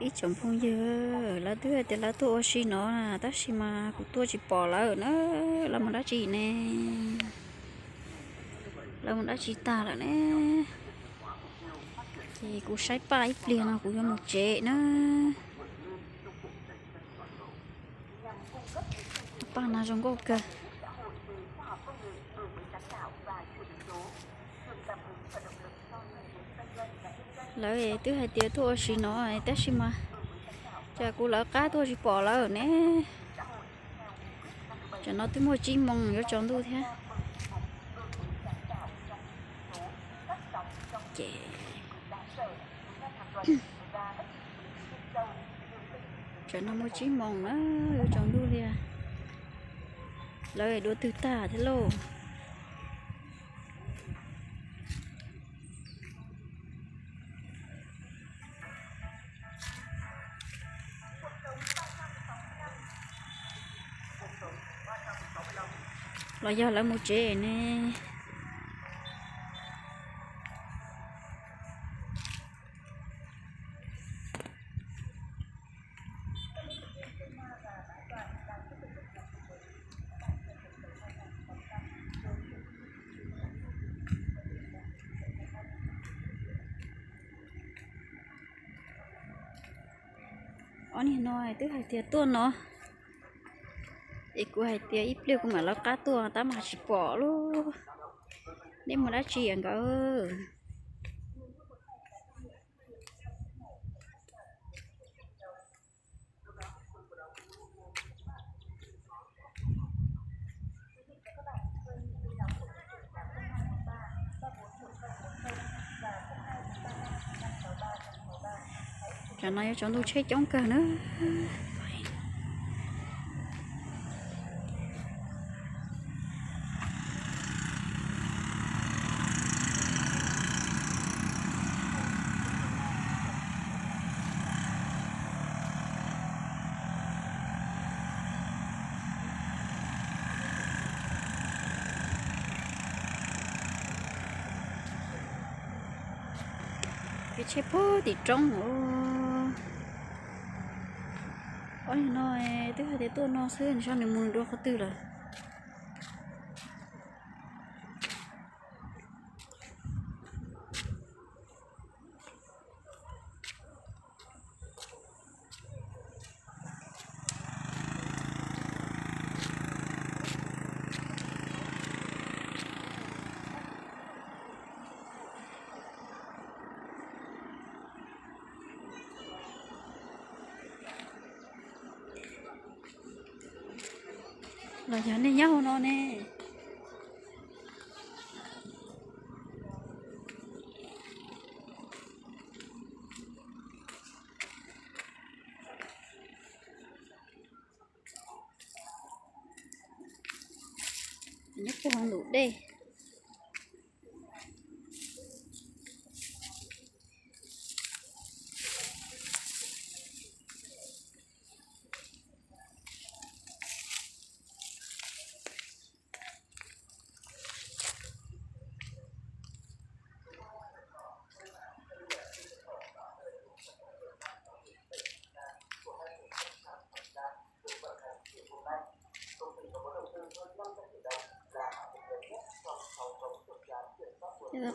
Ib tsoom phooj ywg, lawv twb hais tias lawv tuaj ua si no na, tab sis mas kuv tuaj tsis pom lawm na. Lawv mus dab tsi ne? Lawv mus dab tsi tag lawm ne? Ces kuv saib paj ib pliag no kuv yuav mus tsev na. Paj no zoo nkauj kawg. Lawv twb hais tias tuaj ua si no tab sis mas cas kuv lawv qab tuaj tsis pom lawm ne. Tsam no twb muaj tsib moos yuav tsaus ntuj thiab. Ces tsam no muaj tsib moos na, yuav tsaus ntuj li. Lawv dua twg tag thiab lauj? Los yog lawv mus tsev ne? Ob niag no twb hais tias tuaj no, es kuv hais tias ib pliag kuv mam lawv qab tuaj tab mas tsis pom lauj. Nej mus dab tsi nkawd? Tsam no yuav tsaus ntuj tsheb coob kawg na. Kev tsheb puag tim roob. Ob niag no twb hais tias tuaj no xwb, nws saib nws mus dua qhov twg lawm. Los yog nej nyob hauv no ne? Nyob puag hauv ntug dej.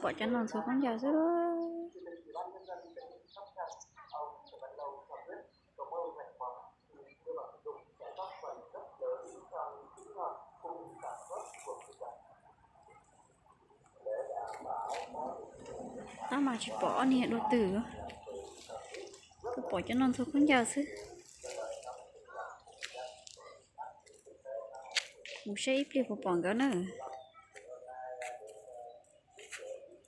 Pom cov no ntxhua khaub ncaws xwb. Tab mas tsis pom ob niag dua twg, kuv pom cov no ntxhua khaub ncaws xwb. Mus saib ib pliag puas pom nkawd na.